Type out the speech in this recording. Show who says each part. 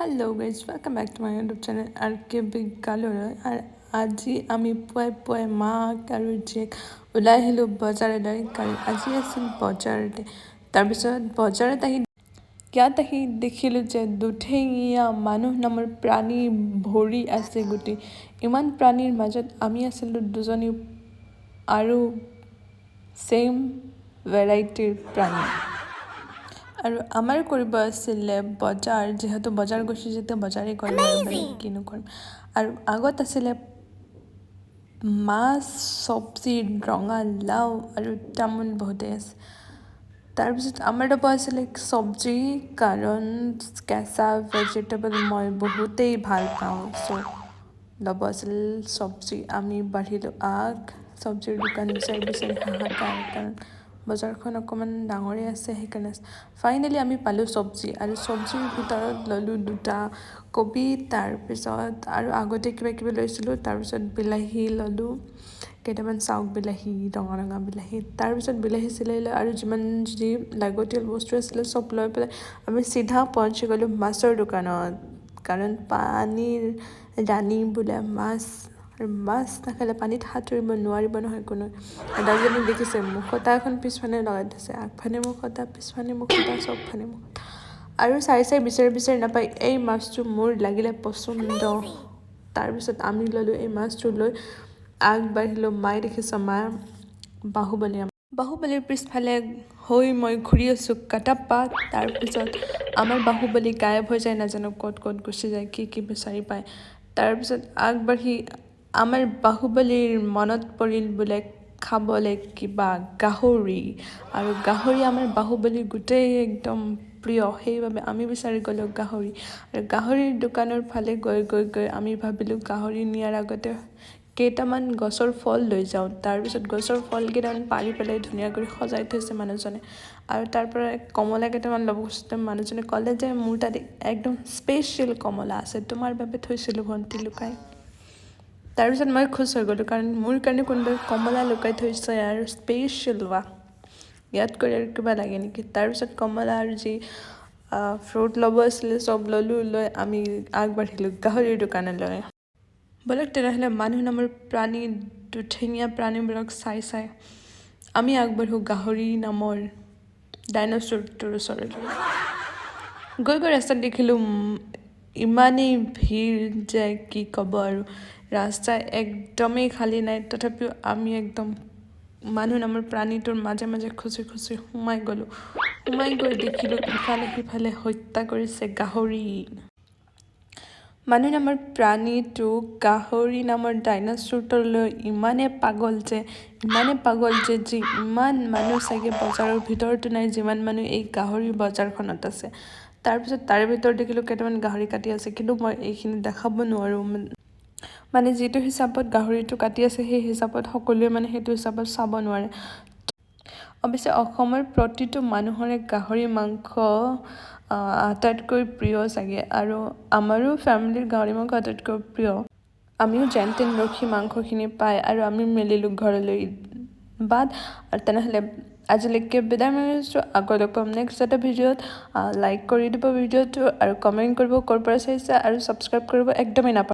Speaker 1: Hello guys, welcome back to my YouTube channel R K B গাললৈ। আৰু আজি আমি পুৱাই পুৱাই মাক আৰু জীয়েক ওলাই আহিলোঁ বজাৰলৈ, কাৰণ আজি আছিল বজাৰতে। তাৰপিছত বজাৰত আহি ইয়াত আহি দেখিলোঁ যে দুঠেঙীয়া মানুহ নামৰ প্ৰাণী ভৰি আছে গোটেই। ইমান প্ৰাণীৰ মাজত আমি আছিলোঁ দুজনী আৰু ছেইম ভেৰাইটিৰ প্ৰাণী। আৰু আমাৰ কৰিব আছিলে বজাৰ। যিহেতু বজাৰ গৈছোঁ যেতিয়া বজাৰেই কৰিম আৰু বেলেগ কিনো কৰিম? আৰু আগত আছিলে মাছ, চব্জি, ৰঙালাও আৰু তামোল বহুতেই আছে। তাৰপিছত আমাৰ ল'ব আছিলে চব্জি, কাৰণ কেঁচা ভেজিটেবল মই বহুতেই ভাল পাওঁ। চ' ল'ব আছিল চব্জি। আমি বাঢ়িলোঁ আগ, চব্জিৰ দোকান বিচাৰি বিচাৰি হাহাকাৰ, কাৰণ বজাৰখন অকণমান ডাঙৰেই আছে সেইকাৰণে। ফাইনেলি আমি পালোঁ চব্জি আৰু চব্জিৰ ভিতৰত ল'লোঁ দুটা কবি। তাৰপিছত আৰু আগতে কিবা কিবি লৈছিলোঁ। তাৰপিছত বিলাহী ল'লোঁ কেইটামান, চাওক বিলাহী, ৰঙা ৰঙা বিলাহী। তাৰপিছত বিলাহী চিলাহী লৈ আৰু যিমান যি লাগতিয়াল বস্তু আছিলে চব লৈ পেলাই আমি চিধা পहुঁচি গ'লোঁ মাছৰ দোকানত, কাৰণ পানীৰ ৰাণী বোলে মাছ আৰু মাছ নাখালে পানীত সাঁতুৰিব নোৱাৰিব নহয় কোনো। দাদাজনী দেখিছে, মুখতা এখন পিছফালে লগাই থৈছে। আগফালে মুখতা, পিছফালে মুখতা, চবফালে মুখতা। আৰু চাই চাই বিচাৰি বিচাৰি নাপাই এই মাছটো মোৰ লাগিলে পচন্দ। তাৰপিছত আমি ল'লোঁ এই মাছটো, লৈ আগবাঢ়িলোঁ। মায়ে দেখিছে, মা বাহুবলী, বাহুবলীৰ পিছফালে হৈ মই ঘূৰি আছোঁ কাটাপ্পা। তাৰপিছত আমাৰ বাহুবলী গায়ব হৈ যায়, নাজানো ক'ত ক'ত গুচি যায়, কি কি বিচাৰি পায়। তাৰপিছত আগবাঢ়ি আমাৰ বাহুবলীৰ মনত পৰিল বোলে খাবলৈ কিবা গাহৰি, আৰু গাহৰি আমাৰ বাহুবলীৰ গোটেই একদম প্ৰিয়। সেইবাবে আমি বিচাৰি গ'লোঁ গাহৰি। আৰু গাহৰিৰ দোকানৰ ফালে গৈ গৈ গৈ আমি ভাবিলোঁ গাহৰি নিয়াৰ আগতে কেইটামান গছৰ ফল লৈ যাওঁ। তাৰপিছত গছৰ ফল কেইটামান পাৰি পেলাই ধুনীয়া কৰি সজাই থৈছে মানুহজনে। আৰু তাৰ পৰা কমলা কেইটামান ল'ব খোজোঁতে মানুহজনে ক'লে যে মোৰ তাত একদম স্পেচিয়েল কমলা আছে, তোমাৰ বাবে থৈছিলোঁ ভণ্টি লুকাই। তাৰপিছত মই খুচ হৈ গ'লোঁ, কাৰণ মোৰ কাৰণে কোনোবাই কমলা লুকাই থৈছে আৰু স্পেচিয়েল। ৱাহ, ইয়াতকৈ আৰু কিবা লাগে নেকি? তাৰপিছত কমলা আৰু যি ফ্ৰুট ল'ব আছিলে চব ল'লোঁ, লৈ আমি আগবাঢ়িলোঁ গাহৰিৰ দোকানলৈ। ব'লক তেনেহ'লে, মানুহ নামৰ প্ৰাণী, দুঠেঙীয়া প্ৰাণীবোৰক চাই চাই আমি আগবাঢ়োঁ গাহৰি নামৰ ডাইনচৰটোৰ ওচৰলৈ। গৈ গৈ ৰাস্তাত দেখিলোঁ ইমানেই ভিৰ যে কি ক'ব আৰু, ৰাস্তা একদমেই খালী নাই। তথাপিও আমি একদম মানুহ নামৰ প্ৰাণীটোৰ মাজে মাজে খুচি খুচি সোমাই গ'লোঁ। সোমাই গৈ দেখিলোঁ ইফালে সিফালে হত্যা কৰিছে গাহৰি। মানুহ নামৰ প্ৰাণীটো গাহৰি নামৰ ডাইনচৰটোলৈ ইমানেই পাগল যে, ইমানেই পাগল যে, যি ইমান মানুহ চাগে বজাৰৰ ভিতৰতো নাই যিমান মানুহ এই গাহৰি বজাৰখনত আছে। তাৰপিছত তাৰে ভিতৰত দেখিলোঁ কেইটামান গাহৰি কাটি আছে, কিন্তু মই এইখিনি দেখাব নোৱাৰোঁ। মানে যিটো হিচাপত গাহৰিটো কাটি আছে, সেই হিচাপত সকলোৱে মানে সেইটো হিচাপত চাব নোৱাৰে। অৱশ্যে অসমৰ প্ৰতিটো মানুহৰে গাহৰি মাংস আটাইতকৈ প্ৰিয় চাগে, আৰু আমাৰো ফেমিলিৰ গাহৰি মাংস আটাইতকৈ প্ৰিয়। আমিও যেন তেন ৰখি মাংসখিনি পাই আৰু আমি মেলিলোঁ ঘৰলৈ বাট। আৰু তেনেহ'লে আজিলৈকে বিদায় মাৰিছোঁ। আকৌ লগ পাম নেক্সট এটা ভিডিঅ'ত। লাইক কৰি দিব ভিডিঅ'টো আৰু কমেণ্ট কৰিব ক'ৰ পৰা চাইছে আৰু ছাবস্ক্ৰাইব কৰিব একদমেই নাপাহৰিব।